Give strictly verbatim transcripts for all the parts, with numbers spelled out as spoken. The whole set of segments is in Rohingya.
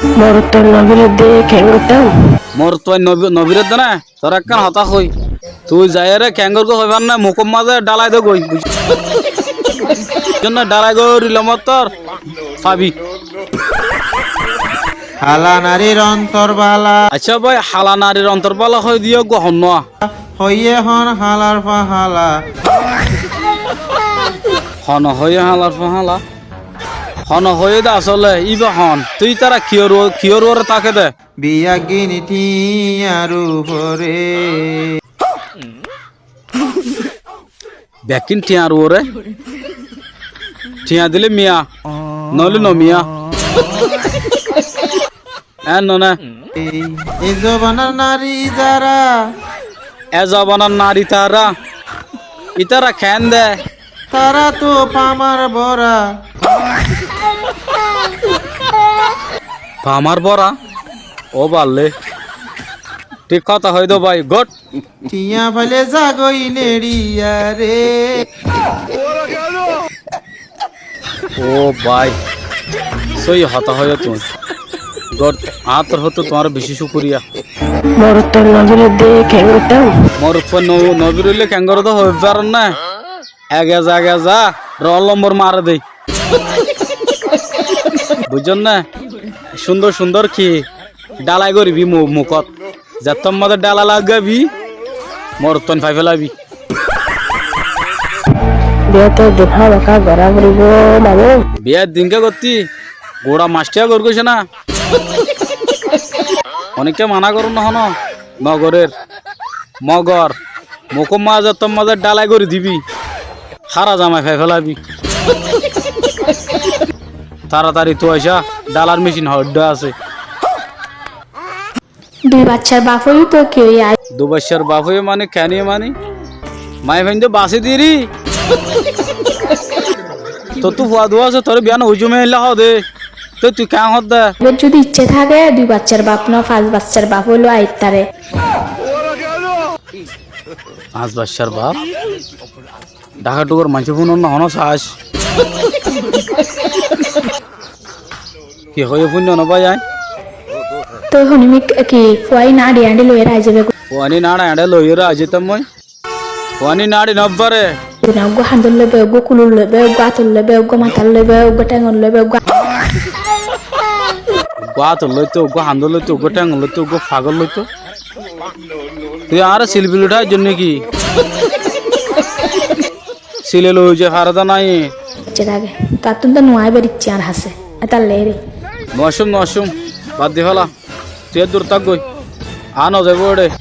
Morotfuain nobiré de keén goittám? Morotfuain nobi-, nobiré de na? Tor ekkán hotá hoói. Tui zaiyóre keén goríbi hoibár na, mukór mazé dhalai de goi. Buijjós né? Dhalai gorí lomottor fabi. Hala narir ontor bála. Accá bái, hala narir ontor bála hoiyé de uggúa honnúa? Hoiyé hon halar fua hala. Hon hoiyé halar fua hala? Hon hoiyé de asóle, íba hon? Tui ítara kiyór u-, kiyór uore táke de? Biyaggín thiañr uore. Bekkín thiañr uore? Thiañ dilé miya, noóile nomiya. Eén noó né? E zobanar nari zará. E zobanar nari tará. Ítara keén de? Tará to famar bóra. Famar bóra? Ó balle. Thík hotá hoiyé de bái, good. Thiañ faile zagói neçiyaré. Ó bái, sóiyi hotá hoiyó tuñí. Good, añár torfóttu tuáñre bicí cúkuriya. Morotfuain nobiré de keén goittám? Morotfuain no-, nobir óile keén goré de hoibár na? Ege za, ege za, roll lombor mare de. Buijjós né? Cúndor cúndor ki dhalai goríbi mu-, mukót. Zettót mazé dhalai lagaibi, morotfuain fai félaibi. Biyá to din hámaká gorá foribó, mamu. Biyá din ké gottí? Gura mac thiañ gorí goiccé na? Onikká mana gorór nohó, nogorér. Mogor, mukót mazé zettót mazé dhalai gorí dibi, hára zamai fai félaibi. Taratari tui aicá, dhálar mecin hoddúa asé? Dui baiccár baf óiyo to ki óiye? Dui baiccár baf óiyo mani, keén óiye mani? Maiyafuain de basí diri. Tottú fua duwá asé, toré biyá nogoijjúm, éilla hoó de. Toi tui keén hoódde? Ebar zodi icce táke, dui baiccár baf no, fañs baiccár baf óilo aittáre. Fañs baiccár baf? Dháka dhúkor maincé fúnor nohó né, saás. Ki hoiyó fúinno né bái aññí? Toi honimik ki fuain añçi añçi loiyóre aizaibe goi? Fuain añçi añçi loiyóre aizaitám moi. Fuain añçi nobáre. Duna uggúa handot loibe, uggúa kulot loibe, uggúa átot loibe, uggúa matát loibe, uggúa théngot loibe, uggúa. Uggúa átot loito, uggúa handot loito, uggúa théngot loito, uggúa fagót loito. Tui añáre silbil uçáizzos néki? Sile loi zai fare dé nái. Icce táke. Tattún to nuaibar icce añár asé. Étalla ere. Nuaccúm, nuaccúm. Bad di féla. Tui eddur tákgoi. Aññí nozaibóu eçé.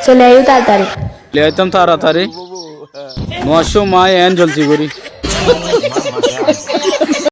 Sole aiyó taratari. Loi aitám taratari. Nuaccúm, aññí eén zoldi gorí.